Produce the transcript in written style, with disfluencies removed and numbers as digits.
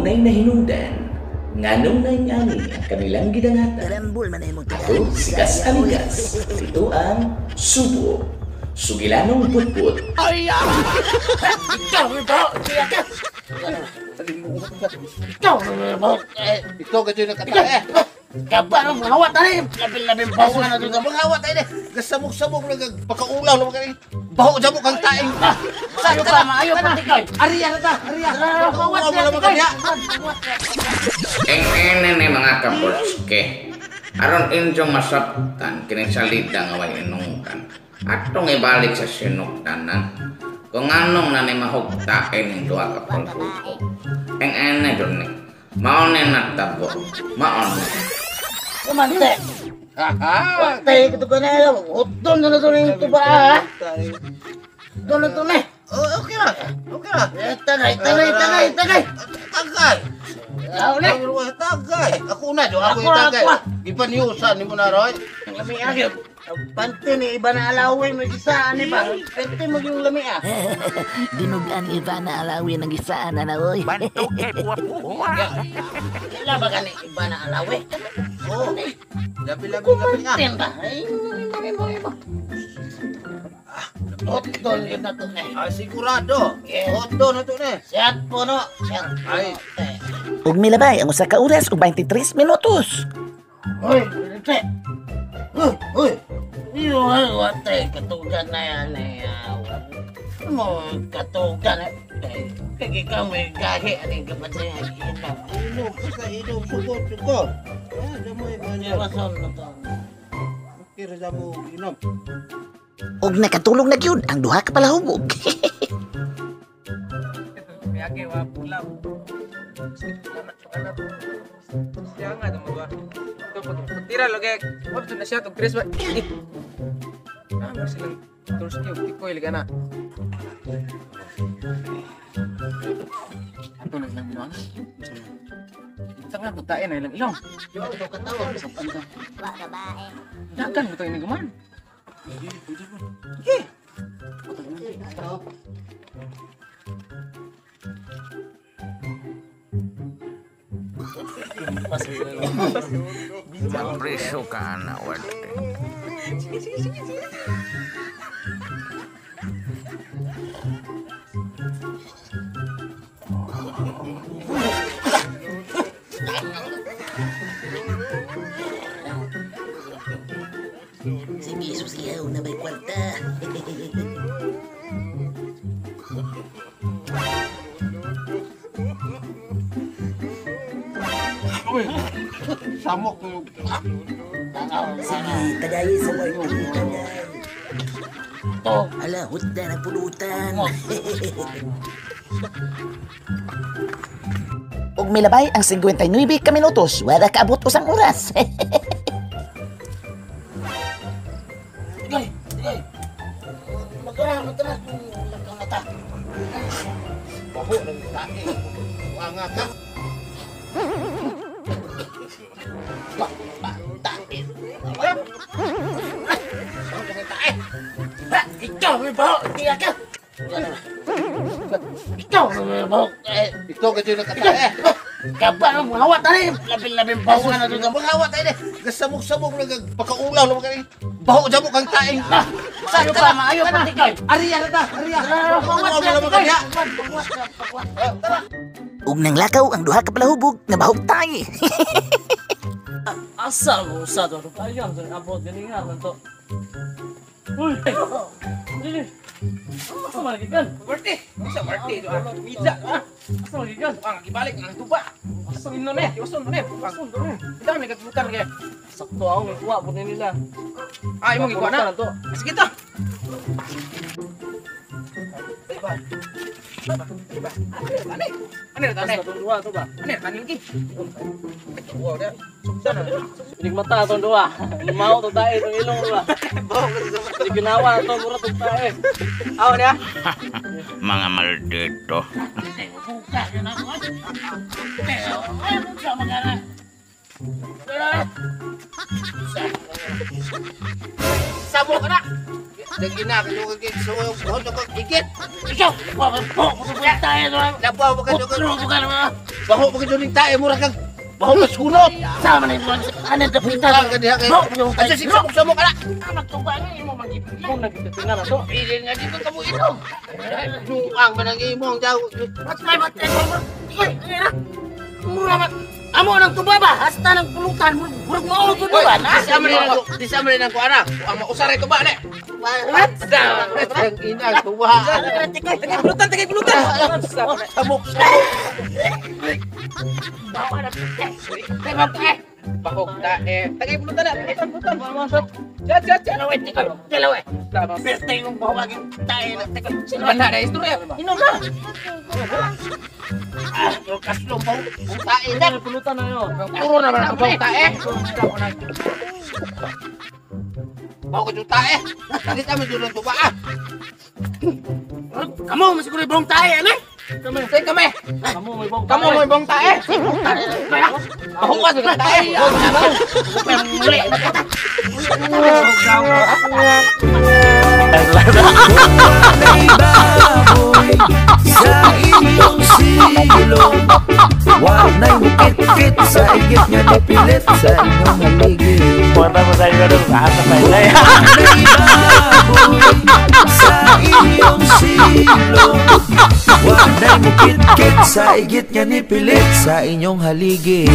Adunay nahinungdan nganong naingani ang kanilang gidangatan. Karambol man imong Ato si Gas Amigas. Ito ang Subo. Sugilanong putput. Ay! Ikaw, ikaw, ikaw, Ikaw gadyo nakatae. Kaba ang mga tani. Labing-labing bawo na ito. Mga hawat tayo eh. Gasamok-samok lang pakaulaw lang kay. Baho jamo kang taing. Sayo pa, maayo pa tikoy. Ariya na ta, ariya. Hawat mo lang kanya. Eng ene ni mga kapotske. Aron inyong masabtan kini salida nga way inungtan. Atong ibalik sa sinuktanan. Kung anong na ni mahugtain ning duha ka palhubog. Eng ene dun ni. Mao ni natabo. Mao ni. Kumante. Patay ko to na. Huton na to ning tuba. Doon na to na. Oh, okay ra. Okay ra. Tagay, tagay, tagay, tagay. Tagay. Aw na. Tagay. Ako na jo, ako Ako na, tagay. ako. Gipaniusan nimo na Roy. Lami agyo. Pante ni iba na alawin mo gisaan ni ba? Pante mo yung lami ah. Dinuglan Ivana alawin ang gisaan na oy. Bantog kay buwa-buwa. Kila ba gani iba na alawin? Oh. Labi labi labi nga. Kumantin ba? Ay, mo mo mo. Hotdog yun na to na. Ah, sigurado. Yeah. Hotdog na to na. Siyat po no. Siyat po. Ay. Ug milabay ang usa ka oras ug 23 minutos. Hoy, te. Hoy, hoy. Iyo, ay, wate, katugan na yan eh. Mo, katugan eh. Kaya ikaw may gahi, aning kapatid na inom. Inom, basta inom, sugod, sugod. Ah, damo Hindi iba. rason na to. Okay ra mo inom. Ug nakatulog na gyud ang duha ka palahubog. Miyake wa pulaw. Siya nga ito mga. Ito pagtira lagi. Wap na siya tog tres ba. Ah, may silang Thursday ug tikoy liga na. Ato na silang binuang. Butang na butain na ilang ilong. Dagan mo to ini guman. Sige. Preso ka na, warte. Sige, susiyaw na may kwarta. Samok mo. Sige, tagay sa work. Tagay. To. Ala, hutda ng pulutan. Ug milabay ang 59 ka minutos, wala kaabot usang oras. Tagay, tagay. Magkara, magkara. Magkara ta. Baho ng tae. Wanga ka. Tae. Ha, ikaw may baho, tiyak ka. Ikaw may baho. Ikaw gadyo nakatae. Kaba ang mga hawat tani. Labing-labing bawo na ito. Mga hawat tayo eh. Gasamok-samok lang pakaulaw lang kay. Baho jamo kang taing. Sayo pa, maayo pa tikoy. Ariya na ta, ariya. Hawat mo lang kanya. Ug nang lakaw ang duha ka palahubog nga bahog tayo. Asa mo usa to? Ayaw, abot ganinga man to. Uy! Dili. Asa man gikan? Marti, sa Marti do ah. Midza ah. Asa man gikan? Ang gibalik ang tuba. Asa Ino ne, yoson ne. Asa man Bitaw ni kagbutan kay. Sakto ako gikuha po ni nila. Ah, imong gikuha na. To. Sige ta. Ano na Asa tani? tong duha to ba? Ano na tani lagi? Wow, da. Suksan na. Inig mata tong duha. Limaw tong tae tong ilong ba. Di ginawa to mura tong tae. Aw niya. Mga maldito. Buka yun ako. Ay, buka magana. Samok na. Nagina kayo kay suyo ko ko ikit. Ikaw, wa mo tayo na. Labaw mo kayo. Putro ko ka naman. Baho mo kayo ning tae mura kag baho ka sunod. Sama na yung ano dapitan. Tang ka diha kay. Asa sig samok-samok ala. Anak ko ba imo magipili? Kung nagtitinga na to. Pili nga dito ka mo inom. Duang man ang imong daw. Matay matay mo. Mura man. Amo nang tuba ba? Hasta nang pulutan murag mao to ba na? Di sa man ang kuana. Ang mausaray ko ba ne? Ang ina tuwa. Tagay pulutan, tagay pulutan. Samok samok. Bahog tae. Tagay pulutan na, pulutan, pulutan. Chat, chat, chat. Dalawa, tikoy. Dalawa. Birthday mong bawagin tayo na tikoy. Banda na istorya. Inom na. Ah, kaslo mo. Tae na. Pulutan na yun. Puro naman ang bahog tae. Baho ka tae. Hindi kami doon tuba ah. Kamu masih kulit bong tae ane? Say kami. Kamu may bong. Kamu may bong tae. Baho ka sa tae. Muli. Sa inyong silong, wa na'y mukit-kit sa igit nga nipilit sa inyong haligi. Puwerte mo sa inyo doon. Asa pa yun. Sa inyong silong, wa na'y mukit-kit sa igit nga nipilit sa inyong haligi.